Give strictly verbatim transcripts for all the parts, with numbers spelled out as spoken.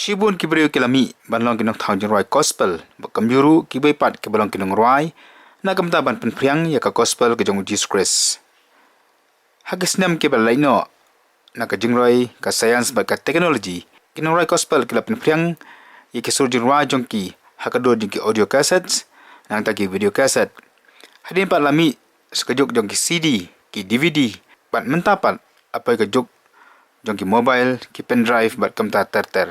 Shibun ki briew ki la mih ban long ki nongthaw jingrwai gospel, bad kumjuh ruh kiwei pat kiba long ki nongrwai, na ka bynta ban pynphriang ïa ka gospel ka jong u Jisu Khrist. Ha ki snem kiba la leit noh, na ka jingroi ka science bad ka technology, ki nongrwai gospel ki la pynphriang ïa ki sur jingrwai jong ki ha ka dur jong ki audio cassettes, nangta ki video cassette. Hadien pat la mih sa ka juk jong ki C D, ki D V D, bad mynta pat la poi ka juk jong ki mobile, ki pen drive bad kumta ter ter.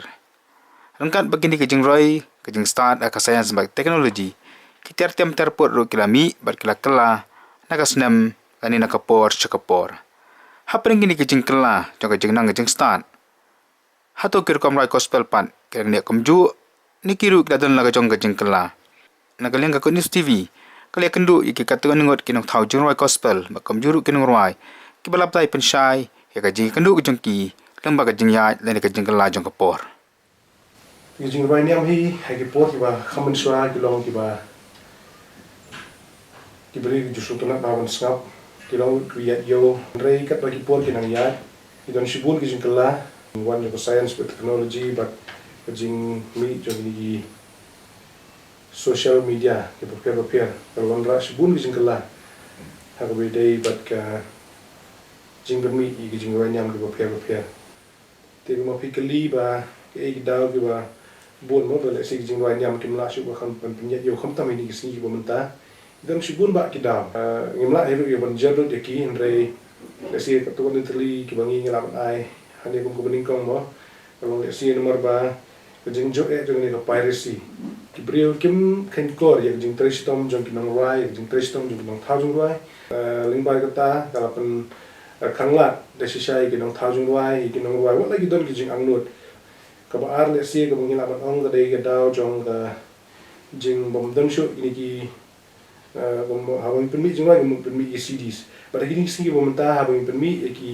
Ryngkat bad kine ki jingroi, ka jingstad ha ka science bad technology, ki tiar tiam tiar put ruh ki la mih bad ki la kylla na ka snem lane na ka por sha ka por. Hapdeng kine ki jingkylla jong ka jingnang ka jingstad, hato ki rukom rwai gospel pat ki dang neh kumjuh, ne ki ruh ki la don la ka jong ka jingkylla? Na ka liang ka Good News T V ka la ïakynduh ïa ki katto katne ngut ki nongthaw jingrwai gospel bad kumjuh ruh ki nongrwai kiba la batai pynshai ïa ka jingïakynduh ka jong ki lyngba ka jingïaid lane ka jingkylla jong ka por. Ki jingrwai niam hi ha ki por kiba kham mynshuwa ki long kiba ki briew ki ju sngewtynnat ban sngap, ki long ki ïaid ïew. Hynrei katba ki por ki nang ïaid, ki don shibun ki jingkylla, wan jong ka science bad technology bad ka jingmih jong kine ki social media kiba pher ba pher, ka la wanrah shibun ki jingkylla ha kaba ïadei bad ka jingpynmih ïa ki jingrwai niam kiba pher ba pher. Te ma phi kylli ba kaei ki daw kiba bun mo ba lehse ki jingrwai niam kim lah shuh ba kham pyn-, pynïaid ïew khamtam ha kine ki sngi kiba mynta. Ki don shibun bah ki daw. Ah, ngim lah hi ruh ïa ban jer lut ïa ki, hynrei lehse katto katne tylli kiba ngi ngi lah ban ai hangne kum kaba nyngkong mo, ka long lehse namar ba ka jingjur eh jong kane ka piracy. Ki briew kim khein kor ïa ka jingtrei shitom jong ki nongrwai, ïa ka jingtrei shitom jong ki nongthaw jingrwai. Eh, lyngba kata ka la pyn, eh, khanglad da shisha ïa ki nongthaw jingrwai, ïa ki nongrwai, wat la ki don ki jingangnud. Kaba ar lehse kaba ngi lah ban ong ka dei ka daw jong ka jingbym don shuh kine ki, eh, bym, haba ngi pynmih jingrwai, ngi pynmih ki C Ds. Bad ha kine ki sngi kiba mynta haba ngi pynmih ïa ki,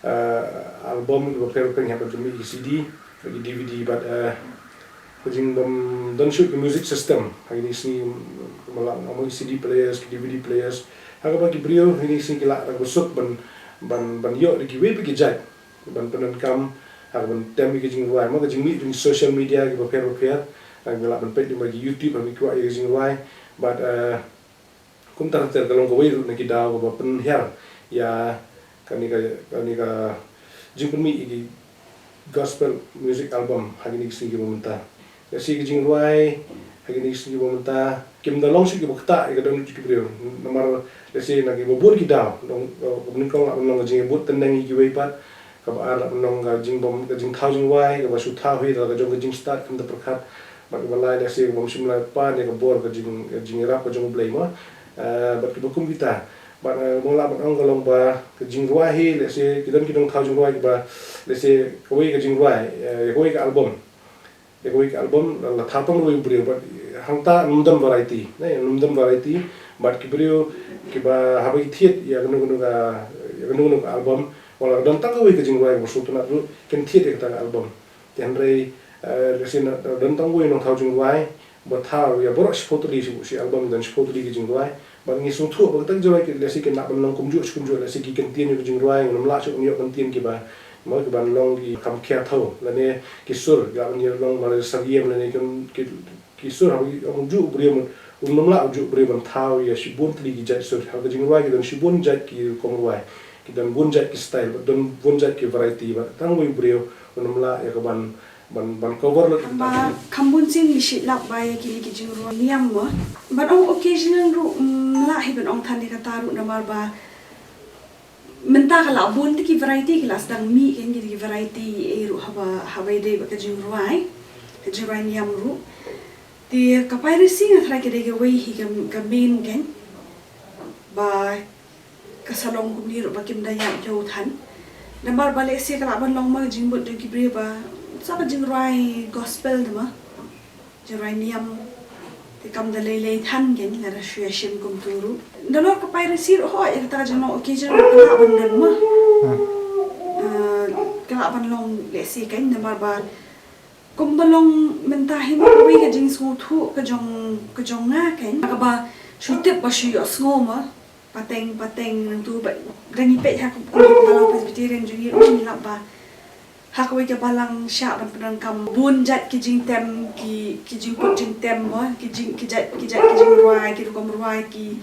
eh, album kiba pher ba pher, ngi hap ban pynmih ki C D, ki D V D, bad, eh, ka jingbym don shuh ki music system ha kine ki sngi, kumba lah ban ong ki C D players, ki D V D players. Ha kaba ki briew ha kine ki sngi ki lah da kaba suk ban, ban, ban ïoh da kiwei pat ki jait ban pyndonkam ha ka ban tem ïa ki jingrwai, mo, ka jingmih jong ki social media kiba pher ba pher. Ha, ngi lah ban peit lyngba ki YouTube ha ki kwah ïa ki jingrwai. Bad, eh, kumta ter ter ka long kawei ruh na ki daw kaba pynhiar ïa kane ka, kane ka jingpynmih ïa ki gospel music album ha kine ki sngi kiba mynta. Lehse ki jingrwai ha kine ki sngi kiba mynta kim da long shuh kiba ktah ïa ka dohnud jong ki briew. Namar lehse na kiba bun ki daw, long, uh, kaba nyngkong lah ban long ka jingïabud tneng ïa kiwei pat, kaba ar lah ban long ka jingbym, ka jingthaw jingrwai kaba shu thaw hi da la ka jong ka jingstad khamtam pyrkhat. Bad kaba lai lehse ka bym shym la pan ïa ka bor ka jing, ka jingïarap ka jong U Blei mo. Uh, bad kiba kum kita. Bad, uh, ba lah ban ong ka long ba ka jingrwai hi lehse ki don ki nongthaw jingrwai kiba lehse kawei ka jingrwai, uh, kawei ka album. Ïa kawei ka album la, la thaw tang kawei u briew, bad hangta ym don variety, ne, ym don variety. Bad ki briew kiba haba ki thied ïa kano kano ka, ïa kano kano ka album, wat la don tang kawei ka jingrwai kaba sngewtynnat ruh, kin thied ïa kata ka album. Te hynrei, eh, lehse na, na don tang kawei u nongthaw jingrwai ba thaw ïa baroh shiphew tylli, shi, shi album don shiphew tylli ki jingrwai. Bad ngi sngewthuh ba kata ka jingrwai ki lehse kin lah ban long kumjuh shi kumjuh, lehse ki kyntien ïa ka jingrwai, ngim lah shuh ban ïoh kyntien kiba, mo, kiban long ki kham khia thaw, lane ki sur ki lah ban ïoh long ma la sar ïem, lane ki, ki, ki sur haba ong juh u briew, um nym lah juh u briew ban thaw ïa shibun tylli ki jait sur. Ha ka jingrwai ki don shibun jait ki rukom rwai, ki don bun jait ki style, bad don bun jait ki variety, bad tang wei u briew um nym lah ïa ka ban, ban, ban cover lut. Ba kham bun sien ngi shait lap ba ïa kine ki jingrwai niam mo. Ban ong occasional ruh, mm, lah hi ban ong than ïa kata ruh namar ba mynta ka la bun te ki variety ki la sdang mih, kine ki variety ei ruh haba, haba ïadei bad ka jingrwai, ka jingrwai niam ruh. Te ka piracy nga tharai ka dei kawei hi ka, ka main kane. Ba ka sa long kumne ruh ba kim da ïaid ïew than. Namar ba lehse ka lah ban long ma ka jingmut jong ki briew ba sa ka jingrwai gospel te ma, jingrwai niam te kam da lei lei than kane, lada shu ïashim kumtu ruh. Nalor ka piracy ruh, hooid, ïa kata ka jinglong occasion ruh ka lah ban don ma. Ah, ka lah ban long lehse kane namar ba kumba long mynta hi ma, kawei ka jingsngewthuh ka jong, ka jong nga kane, kaba shu tip ba shu ïohsngew ma, pateng pateng nangtu ba, da ngi peit ha kum, kum ka Balang Presbyterian jong ngi ruh ngi lap ba Ha kawei ka balang shah ban pyndonkam bun jait ki jingtem, ki, ki jingput jingtem mo, ki jing, ki jait, ki jait ki jingrwai, ki rukom rwai, ki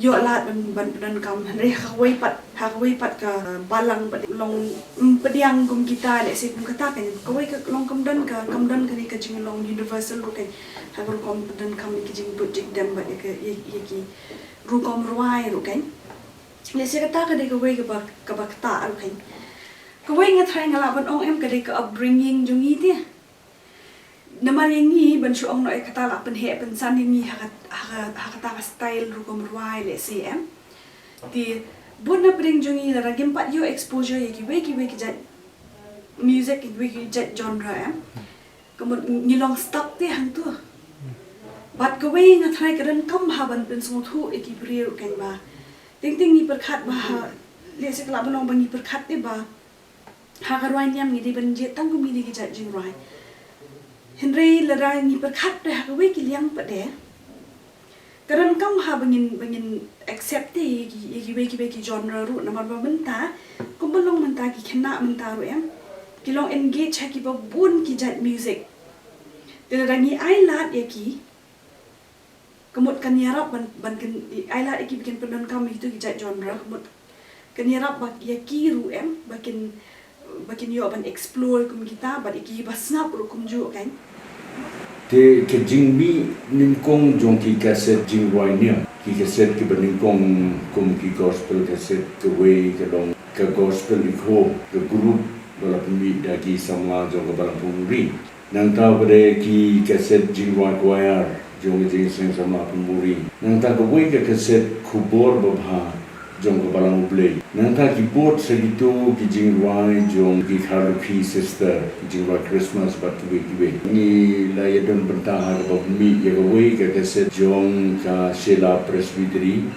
ïoh lad ban, ban pyndonkam. Hynrei ha kawei pat, ha kawei pat ka balang pat long, mm, pdiang kum kita, lehse kum kata kan. Kawei ka long kam don ka, kam don kane ka jinglong universal ruh kan. Ha ka rukom pyndonkam ki jingput jingtem bad ïa ka, ïa, ïa ki rukom rwai ruh kan. Lehse kata ka dei kawei kaba, kaba ktah ruh kan. Kawei nga tharai nga lah ban ong em ka dei ka upbringing jong ngi te. Namar ïa ngi ban shu ong noh ïa kata lah pynheh pynsan ïa ngi ha ka, ha ka, ha kata ka style rukom rwai lehse em. Te bun na pdeng jong ngi lada ngim pat ïoh exposure ïa kiwei kiwei ki jait music, kiwei ki jait genre em. Ka mut ngi long stuck te hangto. Bad kawei nga tharai ka donkam ha ban pynsngewthuh ïa ki briew kan ba teng teng ngi pyrkhat ba ha, lehse ka lah ban long ba ngi pyrkhat te ba ha ka rwai niam ngi dei ban jied tang kum kine ki jait jingrwai. Hynrei lada ngi pyrkhat te ha kawei ki liang pat de, ka donkam ha ba ngin, ba ngin accept te ïa ki, ïa kiwei kiwei ki genre ruh, namar ba mynta kumba long mynta ki khynnah mynta ruh em, ki long engage ha kiba bun ki jait music. Te lada ngi ai lad ïa ki, ka mut kan ïarap ban, ban kin ai lad ïa ki ba kin pyndonkam ïa kito ki jait genre, ka mut kan ïarap ba ïa ki ruh em ba kin, ba kin ïoh ban explore kum kita, bad ïa ki ba sngap ruh kumjuh kan. Te ka jingmih nyngkong jong ki kaset jingrwai niam, ki kaset kiba nyngkong kum ki gospel kaset, kawei ka long ka Gospel Echo, ka group ba la pynmih da ki samla jong ka Balang Phunmuri. Nangta pat de ki kaset jingrwai choir jong ka Jingseng Samla Phunmuri. Nangta kawei ka kaset Khubor Babha jong ka Balang U Blei. Nangta ki bud sa kito ki jingrwai jong ki Kharlukhi Sister, ki jingrwai Christmas bad kiwei kiwei. Ngi la ïa don bynta ha kaba pynmih ïa kawei ka kaset jong ka Shella Presbytery,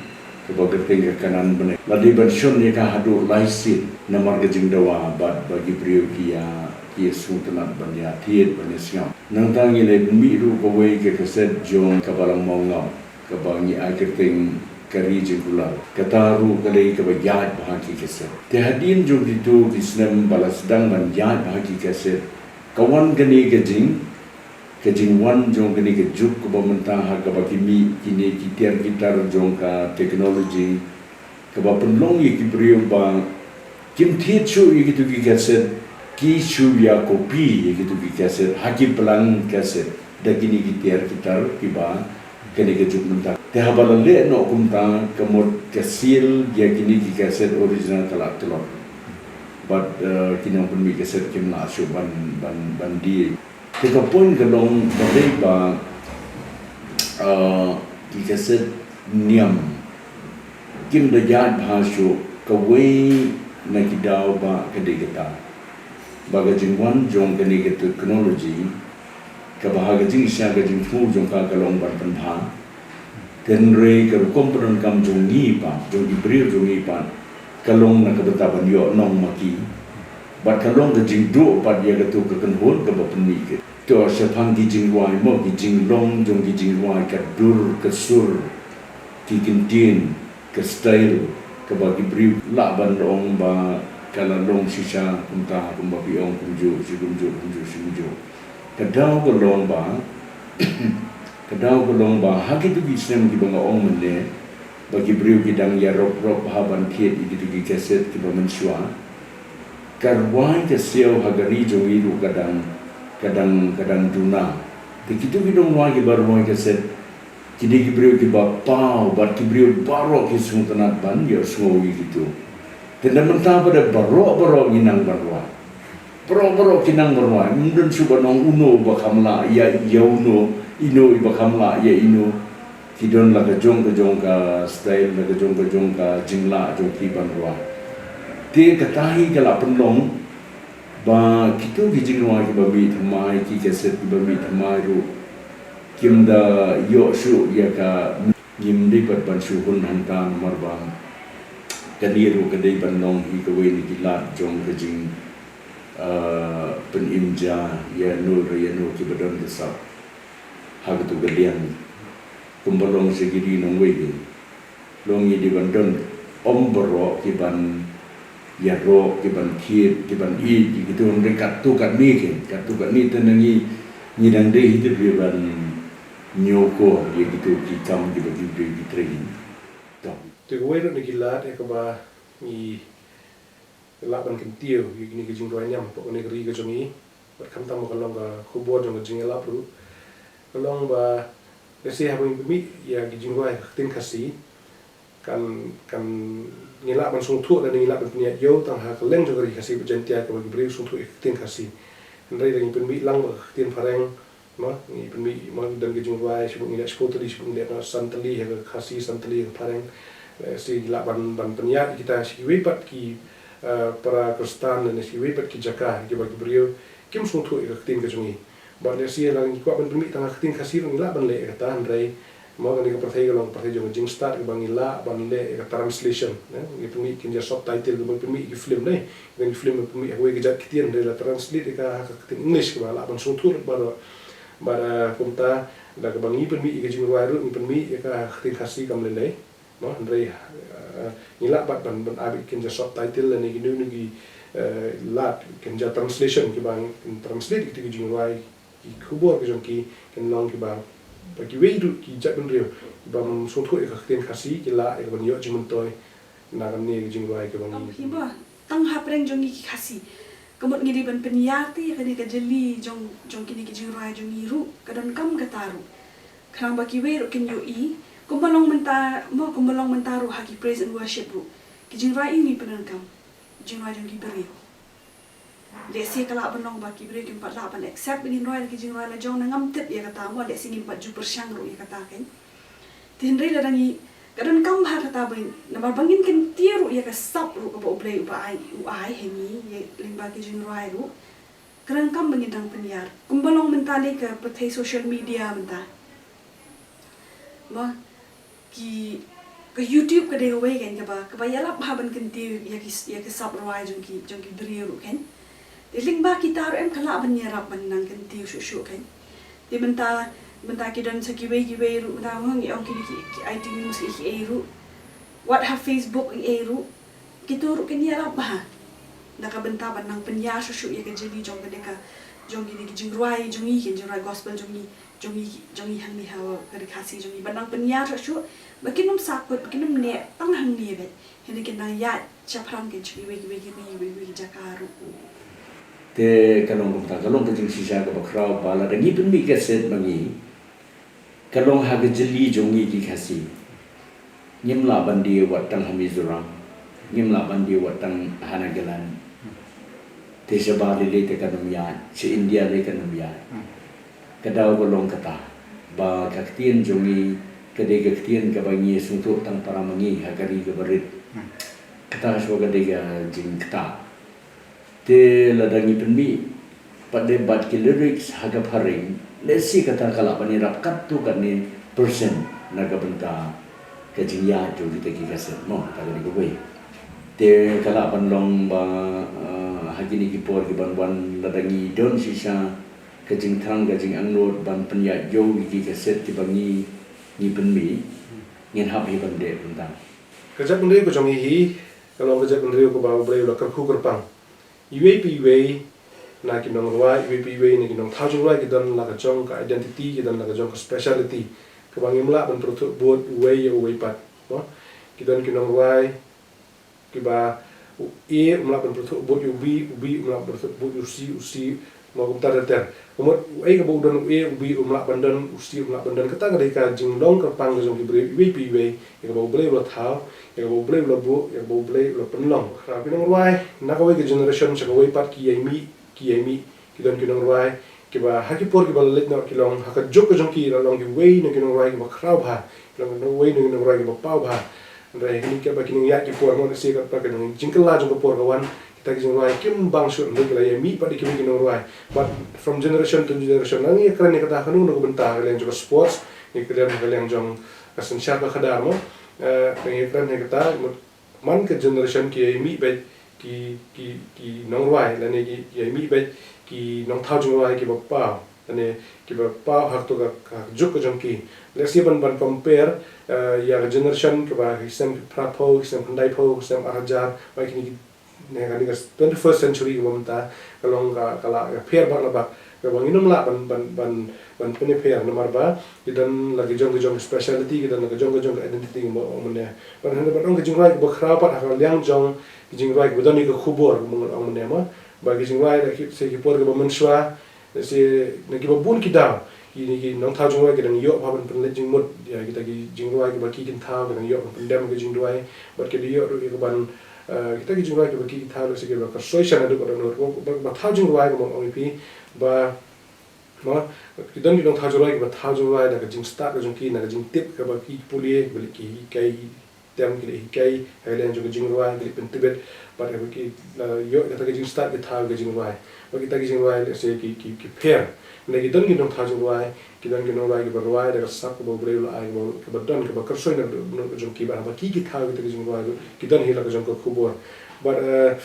kaba kyrteng ka Kanan Bneng. La dei ban shon ïa ka haduh lai sien namar ka jingdawa bad ba ki briew ki ïa, ki ïa sngewtynnat ban ïa thied ban ïa sngap. Nangta ngi la pynmih ruh kawei ka kaset jong ka Balang Mawngap, kaba ngi ai kyrteng Ka Ri Jingkular. Kata ruh ka dei kaba ïaid bha ki kaset. Te hadien jong kito ki snem ba la sdang ban ïaid bha ki kaset, ka wan kane ka jing, ka jingwan jong kane ka juk kaba mynta ha kaba ki mih kine ki tiar ki tar jong ka technology, kaba pynlong ïa ki briew ba kim thied shuh ïa kito ki kaset, ki shu ïa copy ïa kito ki kaset ha ki plang kaset da kine ki tiar ki tar kiba kane ka juk mynta. Te haba la leh noh kumta, ka mut ka seal ïa kine ki kaset original ka la tlot. Bad, eh, ki nongpynmih kaset kim lah shuh ban, ban, ban die. Te ka point ka long ba dei ba, ah, ki kaset niam kim da ïaid bha shuh, kawei na ki daw ba ka dei kata, ba ka jingwan jong kane ka technology, kaba ha ka jingshisha ka jingthmu jong ka ka long ban pynbha. Hynrei ka rukom pyndonkam jong ngi pat, jong ki briew jong ngi pat, ka long na ka bynta ban ïoh nong ma ki. Bad ka long ka jingduh pat ïa kato ka kynhun kaba pynmih ka. To shaphang ki jingrwai mo, ki jinglong jong ki jingrwai, ka dur, ka sur, ki kyntien, ka style, kaba ki briew lah ban ong ba ka la long shisha kumta, kumba phi ong kumjuh, shi kumjuh, kumjuh, shi kumjuh. Ka daw ka long ba, ka daw ka long ba ha kito ki snem kiba nga ong mynne, ba ki briew ki dang ïarop rop ha ban thied ïa kito ki kaset kiba mynshuwa. Ka rwai ka siaw ha ka ri jong ngi ruh ka dang, ka dang, ka dang duna. Te kito ki nongrwai kiba rwai kaset, kine ki briew kiba paw bad ki briew baroh ki sngewtynnat ban ïohsngew ïa kito. Te na mynta pat de baroh baroh ngi nang ban rwai. Baroh baroh ki nang ban rwai. Ym don shuh ban ong uno ba kham lah ïa, ïa uno, ino iba kham lah ïa ino. Ki don la ka jong ka jong ka style, la ka jong ka jong ka jinglah jong ki ban rwai. Te kata hi ka la pynlong ba kito ki jingrwai kiba mih thymmai, ki kaset kiba mih thymmai ruh kim da ïoh shuh ïa ka. Ngim dei pat ban shu hun hangta namar ba kane ruh ka dei ban long hi kawei na ki lad jong ka jing, ah, pynim ja ïa no re ïa no kiba don ka sap ha katu ka liang. Kumba long sha ki ri nongwei hi, long ngi dei ban don, ym baroh ki ban Ïaroh ki ban thied, ki ban ïeit, ki kito, hynrei katto katne ki, katto katne te na ngi, ngi dang dei hi te ban ñiewkor ïa kito ki kam kiba ki briew ki trei. To. Te kawei ruh na ki lad ïa kaba ngi lah ban kyntiew ïa kine ki jingrwai niam hapoh kane ka ri ka jong ngi. Bad khamtam ka long ka khubor jong ka jingïalap ruh, ka long ba lehse haba ngi pynmih ïa ki jingrwai ha ka ktien Khasi, kan, kan ngi lah ban sngewthuh lane ngi lah ban pynïaid ïew tang ha kylleng jong ka ri Khasi bad Jaiñtia kaba ki briew sngewthuh ïa ka ktien Khasi. Hynrei lada ngi pynmih lang bad ka ktien phareng, mo, ngi pynmih, mo, don ki jingrwai, shibun ngi leh shiphew tylli, shibun ngi leh san tylli ha ka Khasi, san tylli ha ka phareng. Eh, lehse lah ban, ban pynïaid kita sha kiwei pat ki, eh, para Khristan lane sha kiwei pat ki jaka kiba ki briew kim sngewthuh ïa ka ktien ka jong ngi. Bad lehse lada ngi kwah ban pynmih tang ha ka ktien Khasi ruh ngi lah ban leh ïa kata, hynrei mo, kane ka pyrthei ka long ka pyrthei jong ka jingstad kaba ngi lah ban leh ïa ka translation, eh, ngi pynmih kynja subtitle kaba ngi pynmih ïa ki film, ne. Ngi film ngi pynmih ha kawei ka jait ktien, hynrei la translate ïa ka ha ka ktien English kaba lah ban sngewthuh lut baroh. Bad, eh, kumta da kaba ngi pynmih ïa ka jingrwai ruh ngi pynmih ïa ka ha ka ktien Khasi kam lei lei. Mo, hynrei, eh, ngi lah pat ban, ban ai beit kynja subtitle lane kino kino ki, eh, lad kynja translation kiba ngi translate ïa kito ki jingrwai, ki khubor ki jong ki, kin long kiba, ba kiwei ruh ki jaitbynriew bym sngewthuh ïa ka ktien Khasi ki lah ïa ka ban ïoh jingmyntoi na kane ka jingrwai kiba ngi. Tang hi ba, tang hapdeng jong ngi ki Khasi. Ka mut ngi dei ban pynïar te ïa kane ka jylli jong, jong kine ki jingrwai jong ngi ruh, ka donkam kata ruh. Khnang ba kiwei ruh kin ïohi, kumba long mynta, mo, kumba long mynta ruh ha ki praise and worship ruh. Ki jingrwai ngi pyndonkam, jingrwai jong ki briew. Lehse ka lah ban long ba ki briew kim pat lah ban accept ba ngin rwai da ki jingrwai la jong, na ngam tip ïa kata, mo, lehse ngim pat ju pyrshang ruh ïa kata kein. Te hynrei lada ngi, ka donkam ha kata ba, namar ba ngin kyntiew ruh ïa ka sap ruh kaba U Blei u ba ai, u ai ha ngi, ïa lyngba ki jingrwai ruh. Ka donkam ba ngin nang pynïar. Kumba long mynta ne ka pyrthei social media mynta. Mo, ki, ka YouTube ka dei kawei kein kaba, kaba ïarap bha ban kyntiew ïa ki, ïa ki sap rwai jong ki, jong ki briew ruh kein. Te lyngba kita ruh em ka lah ban ïarap ban nang kyntiew shuh shuh kein. Te mynta, mynta ki don sa kiwei kiwei ruh, mynta ngi ong kine ki, ki I T news ki, ki ei ruh. Wat ha Facebook ki ei ruh. Kito ruh kin ïarap bha na ka bynta ban nang pynïar shuh shuh ïa ka jylli jong kane ka, jong kine ki jingrwai jong ngi, ki jingrwai gospel jong ngi, jong ngi, jong ngi hangne ha ka ri Khasi jong ngi, ban nang pynïar shuh shuh ba kin ym sahkut, ba kin ym neh tang hangne beit, hynrei kin nang ïaid shaphrang kein sha kiwei kiwei ki ri, kiwei kiwei ki jaka ruh. Te ka long kumta, ka long ka jingshisha kaba khraw ba lada ngi pynmih ka set ma ngi, ka long ha ka jylli jong ngi ki Khasi. Ngim lah ban die wat tang ha Mizoram, ngim lah ban die wat tang ha Nagaland. Te shabar lei lei te kan ym ïaid, sha India lei kan ym ïaid. Ka daw ka long kata ba ka ktien jong ngi ka dei ka ktien kaba ngi sngewthuh tang para ma ngi ha ka ri kaba rit. Kata ka shuwa ka dei ka jingktah. Te lada ngi pynmih pat de bad ki lyrics ha ka phareng, lehse kata ka lah ban ïarap katto katne percent na ka bynta ka jingïaid jong kita ki kaset, mo, kata ka dei kawei. Te ka lah ban long ba, eh, ha kine ki por ki ban wan lada ngi don shisha ka jingthrang ka jingangnud ban pynïaid ïa ki kaset kiba ngi, ngi pynmih, ngin hap hi ban dei kumta. Ka jaitbynriew ka jong ngi hi ka long ka jaitbynriew kaba U Blei u la kyrkhu kyrpang. Iwei pa iwei na ki nongrwai, iwei pa iwei na ki nongthaw jingrwai ki don la ka jong ka identity, ki don la ka jong ka speciality kaba ngim lah ban pyrthuh bud uwei ïa uwei pat, mo. Ki don ki nongrwai kiba u A um lah ban pyrthuh bud ïa u B, u B um lah ban pyrthuh bud ïa u C, u C, mo, kumta ter ter. Ka mut uei kaba u don u A, u B um lah ban don, u C um lah ban don. Kata ka dei ka jinglong kyrpang ka jong ki briew iwei pa iwei. Ïa kaba U Blei u la thaw, ïa kaba U Blei u la buh, ïa kaba U Blei u la pynlong. Ki nongrwai na kawei ka generation sha kawei pat ki ïai mih, ki ïai mih, ki don ki nongrwai kiba ha ki por kiba la leit noh ki long, ha ka juk ka jong ki la long kiwei na ki nongrwai kiba khraw bha, ki long kiwei na ki nongrwai kiba paw bha. Hynrei ha kine kiba ki nang ïaid ki por, mo, lehse katba ka jingkylla jong ka por ka wan, kita ki jingrwai kim bang shuh, hynrei ki la ïai mih pat da kiwei ki nongrwai. But from generation to generation, ngi ïakren ïa kata, kano kano ka bynta, ka liang jong ka sports, ngi ïakren ka liang jong ka synshar ka khadar, mo. Eh, ngi ïakren ïa kata, mo, man ka generation ki ïai mih beit ki, ki, ki nongrwai, lane ki, ki ïai mih beit ki nongthaw jingrwai kiba paw, lane kiba paw ha kato ka, ka juk ka jong ki. Lehse ban, ban compare, eh, ïa ka generation kaba ki snem phra phew, ki snem khyndai phew, ki snem ar hajar, ba kine ki ne kane ka twenty-first century kaba mynta ka long ka, ka la ka pher bak la bak, kaba ngin ym lah ban, ban, ban, ban pynïapher namar ba ki don la ki jong ki jong ki speciality, ki don la ki jong ki jong ki identity kaba ong mynne. Bad hynrei ban ong ka jingrwai kaba khraw pat ha ka liang jong ki jingrwai kaba don ïa ka khubor kaba ong mynne mo, ba ki jingrwai la ki, sa ki por kaba mynshuwa, lehse na kiba bun ki daw ki, ki nongthaw jingrwai ki dang ïoh bha ban pynleit jingmut ïa kita ki jingrwai kiba ki kin thaw, ki dang ïoh ban pyndem ki jingrwai, bad ki dang ïoh ruh ïa ka ban, eh, kita ki jingrwai kiba ki kin thaw, lehse kiba kyrsoi sha naduh ka dohnud. Ba, ba thaw jingrwai kaba ong ïa phi ba, mo, ki don ki nongthaw jingrwai kiba thaw jingrwai da ka jingstad ka jong ki, na ka jingtip kaba ki pule, ba leh ki hikai tem, ki leh hikai ha ka liang jong ka jingrwai, ki leh pyntbit, bad haba ki la ïoh kata ka jingstad ki thaw ka jingrwai. Bad kita ki jingrwai lehse ki, ki, ki pher. Hynrei ki don ki nongthaw jingrwai, ki don ki nongrwai kiba rwai da ka sap kaba U Blei u la ai, kaba, kaba don, kaba kyrsoi na ka dohnud ka jong ki, bad haba ki, ki thaw kita ki jingrwai ruh ki don hi la ka jong ka khubor. Bad, eh,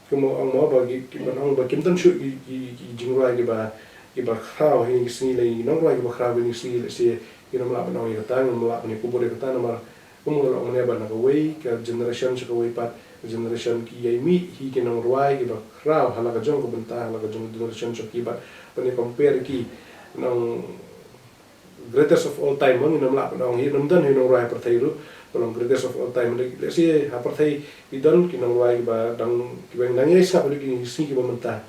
kumba ong mo ba ki, ki ban ong ba kim don shuh ki, ki, ki jingrwai kiba, kiba khraw ha kine ki sngi, lane ki nongrwai kiba khraw ha kine ki sngi, lehse ngin ym lah ban ong ïa kata, ngin ym lah ban ïakubur ïa kata namar kum nga la ong mynne ba na kawei ka generation sha kawei pat ka generation ki ïai mih hi ki nongrwai kiba khraw ha la ka jong ka bynta, ha la ka jong ka generation jong ki, bad ban ïa compare ki nong greatest of all time, ngin ym lah ban ong hi, ngin ym don hi nongrwai ha pyrthei ruh ba long greatest of all time. Lehse ha pyrthei ki don ki nongrwai kiba dang, kiba dang ïai sngap ha kine ki sngi kiba mynta,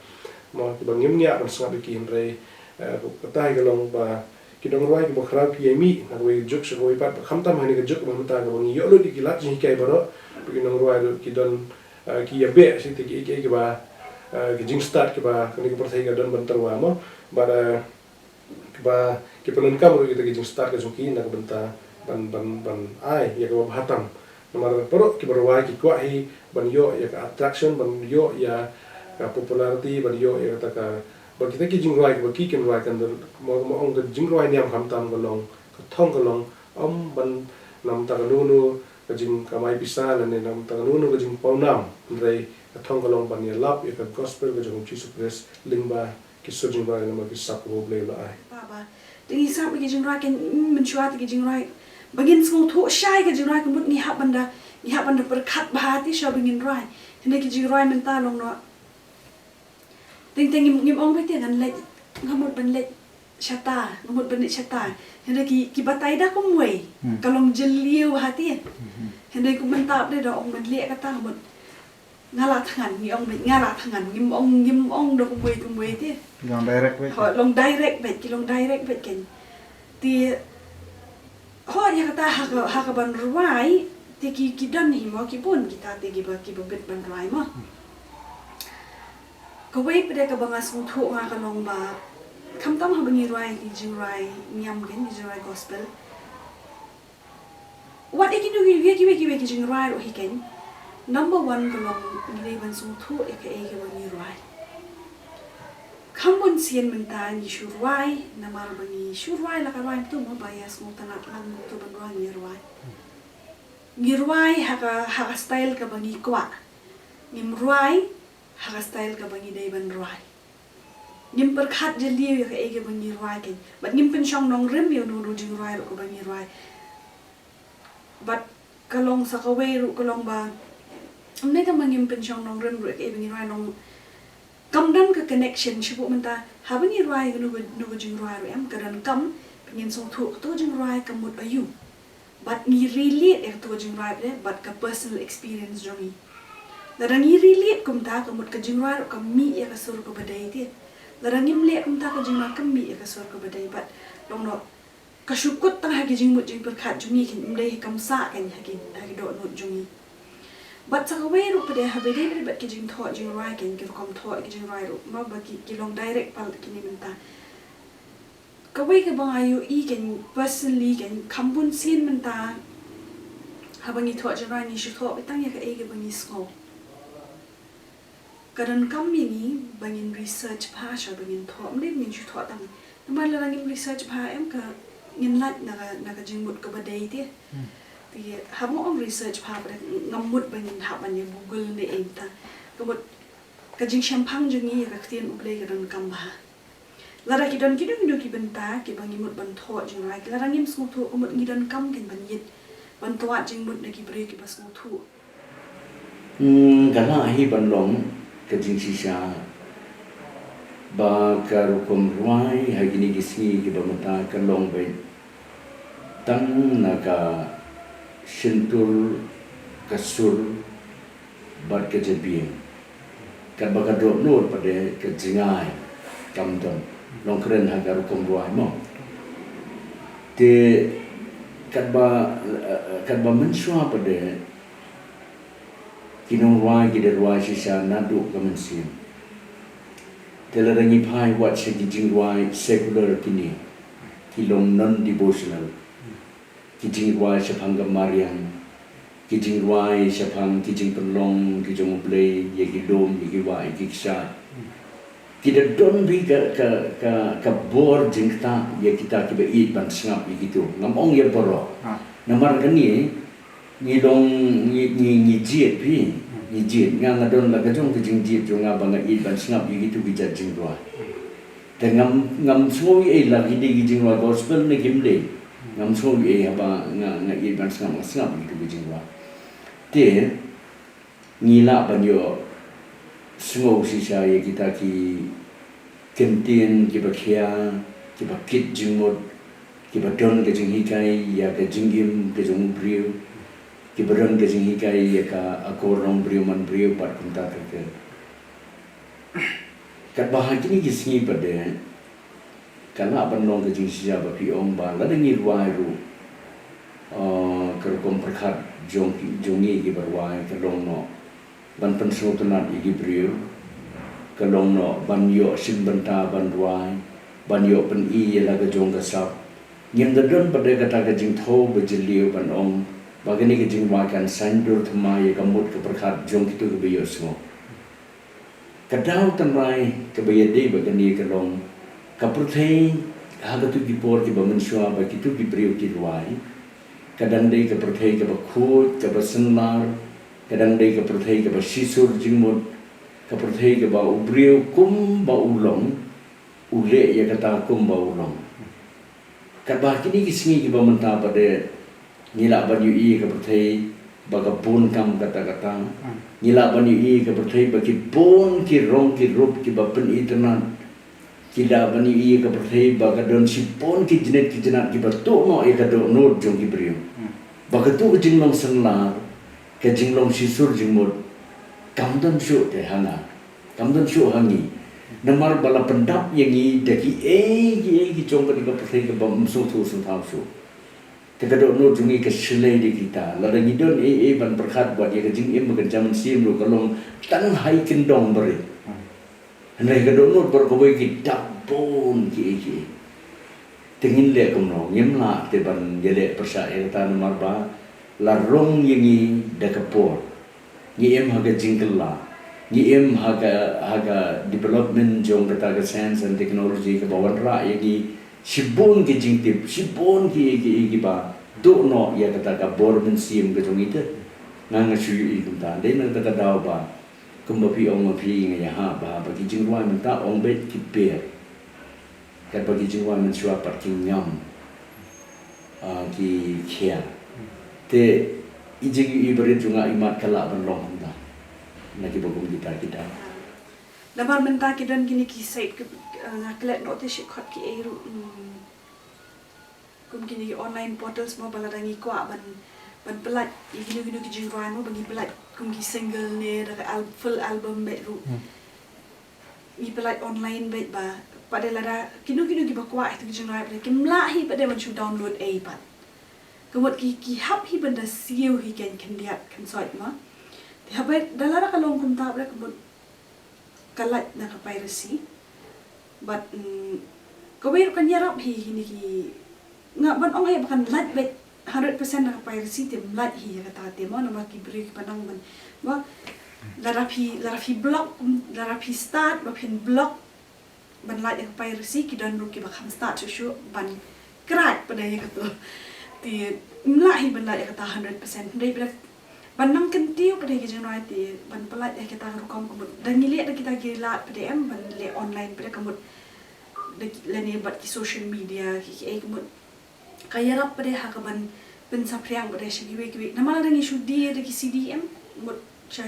mo, kiba ngim ngiah ban sngap ïa ki, hynrei, eh, kata hi ka long ba ki nongrwai kiba khraw ki ïai mih na kawei ka juk sha kawei pat, ba khamtam ha kane ka juk ba mynta kaba ngi ïoh lut ïa ki lad jinghikai baroh, ba ki nongrwai ruh ki don, eh, ki ïa beh shi te ki, ki, kiba, eh, ki jingstad kiba kane ka pyrthei ka don ban tyrwa, mo, bad, eh, kiba ki pyndonkam ruh ïa kita ki jingstad ka jong ki na ka bynta ban, ban, ban ai ïa kaba bha tam. Namar baroh kiba rwai ki kwah hi ban ïoh ïa ka attraction, ban ïoh ïa ka popularity, ban ïoh ïa kata ka, ba kita ki jingrwai kiba ki kin rwai kan don, mo, mo ong ka jingrwai niam khamtam ka long, ka thong ka long, ym ban namar kata kano kano ka jingkamai pisa lane namar kata kano kano ka jingpawnam, hynrei ka thong ka long ban ïalap ïa ka gospel ka jong U Jisu Khrist lyngba ki sur jingrwai namar ki sap kaba U Blei u la ai. Ba, ba. Te ngi sngap ïa ki jingrwai, ki mynshuwa te ki jingrwai, ba ngin sngewthuh shai ka jingrwai, ka mut ngi hap ban da, ngi hap ban da pyrkhat bha te shuwa ba ngin rwai. Hynrei ki jingrwai mynta long noh. Teng teng ngim, ngim ong ba te ngan leit, nga mut ban leit shata, nga mut ban leit shata. Hynrei ki, ki batai da kumwei. Hmm. Ka long jylliew bha te. Hmm. Hynrei kum mynta ba te da ong ban leh kata, nga mut nga la thngan, ngi ong beit nga la thngan, ngim ong, ngim ong da kumwei kumwei te. Long direct beit. Ho, long direct beit, ki long direct beit kein. Te, ho, ïa kata ha ka, ha ka ban rwai, te ki, ki don hi mo, ki bun kita te kiba, kiba bit ban rwai mo. Kawei pat de kaba nga sngewthuh nga ka long ba, khamtam haba ngi rwai ki jingrwai niam kein, ki jingrwai gospel. Wat ïa kino kiwei kiwei kiwei ki jingrwai ruh hi kein. Number one ka long ngi dei ban sngewthuh ïa kaei kaba ngi rwai. Kham bun sien mynta ngi shu rwai, namar ba ngi shu rwai la ka rwai mynta mo ba ïa sngewtynnat lang mynta ban rwai ngi rwai. Ngi rwai ha ka, ha ka style kaba ngi kwah. Ngim rwai ha ka style kaba ngi dei ban rwai. Ngim pyrkhat jylliew ïa kaei kaba ngi rwai kein. Bad ngim pynshong nongrim ïa uno uno jingrwai ruh kaba ngi rwai. Bad ka long sa kawei ruh ka long ba, ym dei tang ba ngim pynshong nongrim ruh ïa kaei ba ngi rwai, nong, kam don ka connection shibun mynta. Haba ngi rwai kano ka, kano ka jingrwai ruh em, ka donkam ba ngin sngewthuh kato ka jingrwai ka mut aïu. Bad ngi relate ïa kato ka jingrwai bad, bad ka personal experience jong ngi. Lada ngi relate kumta ka mut ka jingrwai ruh ka mih ïa ka sur kaba dei te. Lada ngim leh kumta ka jingrwai kam mih ïa ka sur kaba dei bad long noh. Ka shu kut tang ha ki jingmut jingpyrkhat jong ngi kein, ym dei hi kam sah kein ha ki, ha ki dohnud jong ngi. Bad sa kawei ruh pat de haba dei bad ki jingthoh jingrwai kein, ki rukom thoh ki jingrwai ruh, mo ba ki, ki long direct pat kine mynta. Kawei kaba nga ïohi kein personally kein, kham bun sien mynta haba ngi thoh jingrwai ngi shu thoh beit tang ïa kaei kaba ngi sngew. Ka donkam ïa ngi ba ngin research bha shuwa ba ngin thoh, ym dei ba ngin shu thoh tang. Namar lada ngim research bha em ka ngin lait na ka, na ka jingmut kaba dei te. Hmm. Te haba nga ong research bha pat de ngam mut ba ngin hap ban ïa Google ne em ta. Ka mut ka jingshemphang jong ngi ïa ka ktien U Blei ka donkam bha. Lada ki don kino kino ki bynta kiba ngi mut ban thoh jingrwai, lada ngim sngewthuh ka mut ngi donkam kein ban ïit ban thoh jingmut na ki briew kiba sngewthuh. Hmm, ka lah hi ban long ka jingshisha ba ka rukom rwai ha kine ki sngi kiba mynta ka long beit tang na ka shyntur, ka sur bad ka jabieng. Katba ka dohnud pat de ka jingai kam don, long kren ha ka rukom rwai mo. Te katba, eh, katba mynshuwa pat de ki nongrwai ki da rwai shisha naduh ka mynsiem. Te lada ngi phai wat sha ki jingrwai secular kine, ki long non-devotional. Ki jingrwai shaphang ka mariang, ki jingrwai shaphang ki jingpynlong ki jong U Blei ïa ki lum, ïa ki wah, ïa ki kshaid. Ki da don bha ka, ka, ka, ka bor jingktah ïa kita kiba ïeit ban sngap ïa kito. Ngam ong ïa baroh. Ha. Namar kane ngi long, ngi, ngi, ngi jied phi, ngi jied. Nga, nga don la ka jong ka jingjied jong nga ba nga ïeit ban sngap ïa kito ki jait jingrwai. Te ngam, ngam sngew ei ei la ki dei ki jingrwai gospel ne kim dei. Ngam sngew ei ei haba nga, nga ïeit ban sngap, nga sngap ïa kito ki jingrwai. Te ngi lah ban ïoh sngew shisha ïa kita ki kyntien kiba khia, kiba kit jingmut, kiba don ka jinghikai ïa ka jingim ka jong u briew, kiba don ka jinghikai ïa ka akor nongbriew manbriew bad kumta ter ter. Katba ha kine ki sngi pat de ka lah ban long ka jingshisha ba phi ong ba lada ngi rwai ruh, eh, ka rukom pyrkhat jong ki, jong ngi kiba rwai ka long noh ban pynsngewtynnat ïa ki briew, ka long noh ban ïoh shim bynta ban rwai, ban ïoh pyni ïa la ka jong ka sap. Ngim da don pat de kata ka jingthaw ba jylliew ban ong ba kane ka jingrwai kan saiñdur thymmai ïa ka mut ka pyrkhat jong kito kiba ïohsngew. Ka daw tynrai kaba ïadei bad kane ka long ka pyrthei ha kito ki por kiba mynshuwa ba kito ki briew ki rwai. Ka dang dei ka pyrthei kaba khuid, kaba synlar, ka dang dei ka pyrthei kaba shisur jingmut, ka pyrthei kaba u briew kumba u long, u leh ïa kata kumba u long. Katba kine ki sngi kiba mynta pat de ngi lah ban ïohi ïa ka pyrthei ba ka bun kam katta katta. Ngi lah ban ïohi ïa ka pyrthei ba ki bun ki rong ki rup kiba pynitynnad. Ngi lah ban ïohi ïa ka pyrthei ba ka don shibun ki jnit ki jnat kiba tuh noh ïa ka dohnud jong ki briew. Ba kato ka jinglong synlar, ka jinglong shisur jingmut, kam don shuh te ha nga. Kam don shuh ha ngi. Namar ba la pyndap ïa ngi da kiei kiei ki jong kane ka pyrthei kaba ym sngewthuh sngewthaw shuh. Te ka dohnud jong ngi ka shlei da kita. Lada ngi don ei ei ban pyrkhat bad ïa ka jingim ba kynja mynsiem ruh ka long tang ha i kyndong barit. Hynrei ka dohnud baroh kawei ki dap bun kiei kiei. Te ngin leh kumno, ngim lah te ban ïaleh pyrshah ïa kata namar ba la rung ïa ngi da ka por. Ngi im ha ka jingkylla. Ngi im ha ka, ha ka development jong kata ka science and technology kaba wanrah ïa ngi shibun ki jingtip, shibun ki, ki, ki, kiba tuh noh ïa kata ka bor mynsiem ka jong ngi te. Nga nga shu ïohi kumta. Dei na kata ka daw ba kumba phi ong ma phi nga ïahap ba, ba ki jingrwai mynta ong beit ki per. Katba ki jingrwai mynshuwa pat ki ngam, ah, ki khia. Te i jingïohi barit jong nga i mat ka lah ban long kumta na kiba kum kita kita. Namar mynta ki don kine ki site ki, eh, nga klet noh te shi khot kiei ruh, mm, kum kine ki online portals mo ba lada ngi kwah ban, ban pyllait ïa kino kino ki jingrwai mo ba ngi pyllait kum ki single ne da ka al-, full album beit ruh. Ngi pyllait online beit ba, pat de lada kino kino kiba kwah ïa kito ki jingrwai pat de kim lah hi pat de ban shu download ei pat. Ka mut ki, ki hap hi ban da siew hi kein khyndiat khynsoit ma. Te haba da lada ka long kumta pat de ka mut ka lait na ka piracy. Bad, mm, kawei ruh kan ïarap hi, hi ne ki, nga ban ong hi ba kan lait beit hundred percent na ka piracy te ym lait hi ïa kata te mo, namar ki briew kiba nang ban, mo, lada phi, lada phi block, mm, lada phi start ba phin block ban lait ïa ka piracy, ki don ruh kiba kham start shuh shuh ban crack pat de ïa kato. Te ym lah hi ban lait ïa kata hundred percent. Hynrei pat de ban nang kyntiew pat de ki jingrwai te ban pyllait ïa kita ka rukom ka mut. Da ngi leh da kita ki lad pat de em ban leh online pat de ka mut. Da ki, lane bad ki social media ki, kiei ka mut. Ka ïarap pat de ha ka ban pynsaphriang pat de sha kiwei kiwei. Namar lada ngi shu die da ki C D em, mut Sha,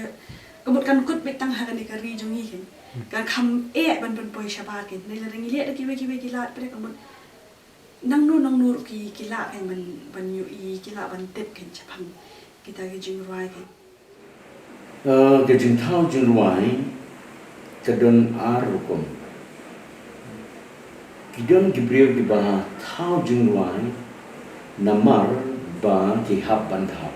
ka mut kan kut beit tang ha kane ka ri jong ngi keiñ. Ka kham eh ban pynpoi shabar keiñ. Ngi la dang ngi leh da kiwei kiwei ki lad, pyrshah ka mut nangno nangno ruh ki, ki lah keiñ ban, ban ïohi, ki lah ban tip keiñ shaphang kita ki jingrwai keiñ. Uh, ka jingthaw jingrwai ka don ar rukom. Ki don ki briew kiba thaw jingrwai namar ba ki hap ban thaw.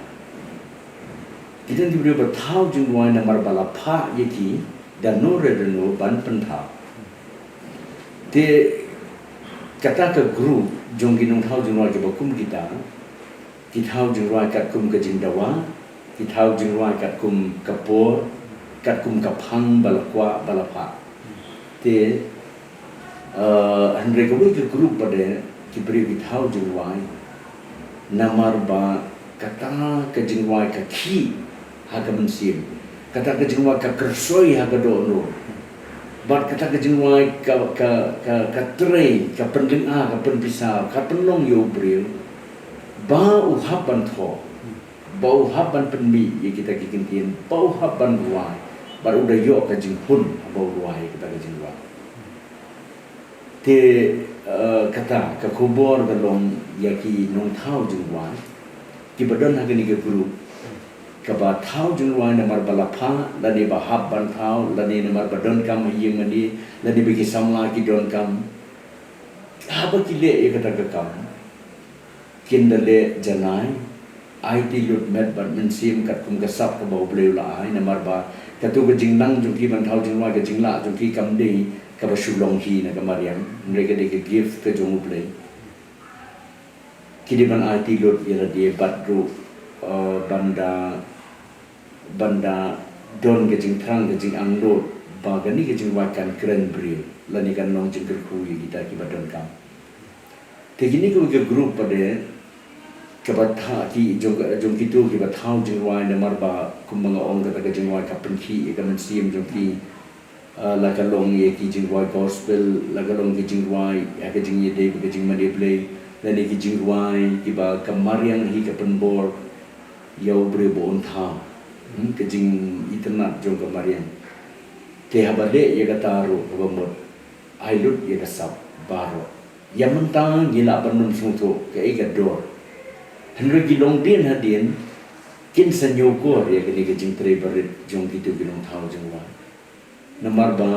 Ki don ki briew ba thaw jingrwai namar ba la phah ïa ki da no re da no ban pynthaw. Te kata ka group jong ki nongthaw jingrwai kiba kum kita, ki thaw jingrwai katkum ka jingdawa, ki thaw jingrwai katkum ka por, katkum ka phang ba la kwah ba la phah. Te uh, hynrei kawei ka group pat de ki briew ki thaw jingrwai namar ba kata ka jingrwai ka khih ha ka mynsiem, kata ka jingrwai ka kyrsoi ha ka dohnud, bad kata ka jingrwai ka, ka, ka, ka trei, ka pynlynga, ka pynpisa, ka pynlong ïa u briew ba u hap ban thoh, ba u hap ban pynmih ïa kita ki kyntien, ba u hap ban rwai, bad u da ïoh ka jinghun haba u rwai ïa kita ki jingrwai. Te uh, kata ka khubor ka long ïa ki nongthaw jingrwai kiba don ha kane ka group, kaba thaw jingrwai namar ba la phah, lane ba hap ban thaw, lane namar ba donkam ha ïing mane, lane ba ki samla ki donkam. Haba ki leh ïa kata ka kam, kin da leh janai, aiti lut met bad mynsiem katkum ka sap kaba U Blei u la ai, namar ba kato ka jingnang jong ki ban thaw jingrwai, ka jinglah jong ki kam dei kaba shu long hi na ka mariang, hynrei ka dei ka gift ka jong U Blei. Ki dei ban aiti lut ïa lade bad ruh uh, ban da, ban da don ka jingthrang, ka jingangnud ba kane ka jingrwai kan kren briew lane kan long jingkyrkhu ïa kita kiba donkam. Te kine kawei ka group pat de kaba thaw, ki jong, jong kito kiba thaw jingrwai namar ba kumba nga ong, kata ka jingrwai ka pynkhih ïa ka mynsiem jong ki. Uh, la ka long ïa ki jingrwai gospel, la ka long ki jingrwai ïa ka jingïadei bad ka jingmane Blei, lane ki jingrwai kiba ka mariang hi ka pynbor ïa u briew ba un thaw. Hmm, ka jingitynnad jong ka mariang. Te haba leh ïa kata ruh, haba mut, ai lut ïa ka sap baroh. Ïa mynta ngi lah ban ym sngewthuh kaei ka dor. Hynrei ki longdien hadien kin sa ñiewkor ïa kane ka jingtrei barit jong kito ki nongthaw jingrwai. Namar ba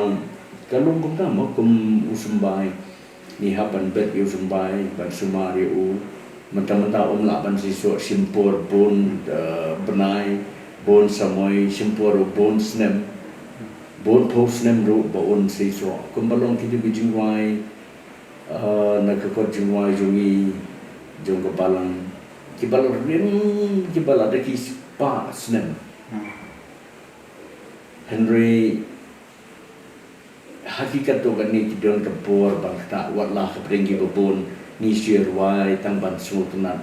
ka long kumta mo, kum u symbai, ngi hap ban bet ïa u symbai, ban sumar ïa u. Mynta mynta um lah ban seisoh, shim por bun, eh, bnai, bun samoi, shim por bun snem, bun phew snem ruh ba un seisoh. Kumba long kito ki jingrwai, eh, na ka kot jingrwai jong ngi, jong ka balang, kiba la rim, kiba la da ki spah snem. Hynrei ha ki katto katne ki don ka bor ban ktah, wat la hapdeng kiba bun ngi shu rwai tang ban sngewtynnat.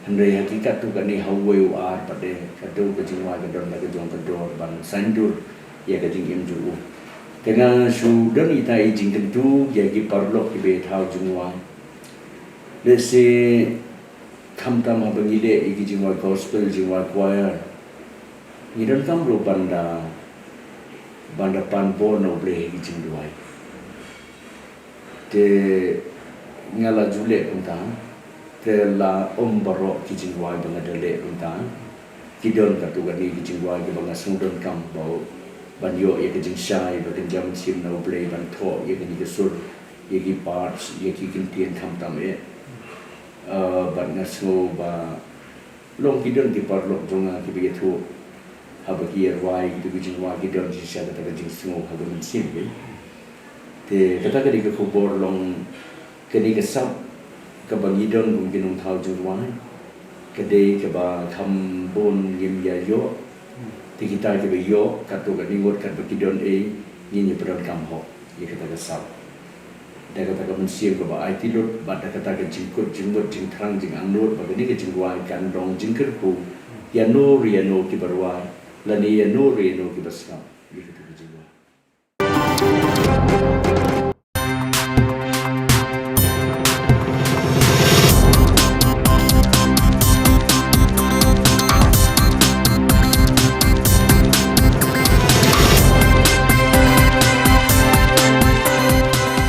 Hynrei ha ki katto katne, ha uwei u ar pat de, katto ka jingrwai ka don da ka jong ka dor ban saiñdur ïa ka jingim jong u. Te nga shu don ita i jingkyntu ïa ki paralok kiba thaw jingrwai. Lehse khamtam haba ngi leh ïa ki jingrwai gospel, jingrwai choir, ngi donkam ruh ban da, ban da pan bor na U Blei ha ki jingduwai. Te nga la ju leh kumta, te la ym baroh ki jingrwai ba nga da leh kumta. Ki don katto katne ki jingrwai kiba nga sngew donkam ba, ban ïoh ïa ka jingshai, ba kynja mynsiem na U Blei, ban thoh ïa kine ki sur, ïa ki parts, ïa ki kyntien khamtam eh. Uh, bad nga sngew ba long ki don ki paralok jong nga kiba ïathuh, haba ki ïa rwai kito ki jingrwai ki don shisha kata ka jingsngew ha ka mynsiem, eh. Te kata ka dei ka khubor long kane ka sap kaba ngi don kum ki nongthaw jingrwai, ka dei kaba kham bun ngim ïa ïoh. Te kita kiba ïoh katto katne ngut katba ki don, eh, ngin ïa pyndonkam hok ïa kata ka sap da kata ka mynsiem kaba aiti lut, bad da kata ka jingkut jingmut, jingthrang, jingangnud ba kane ka jingrwai kan long jingkyrkhu ïa no re ïa no kiba rwai, lane ïa no re ïa no kiba sngap ïa kata ka jingrwai.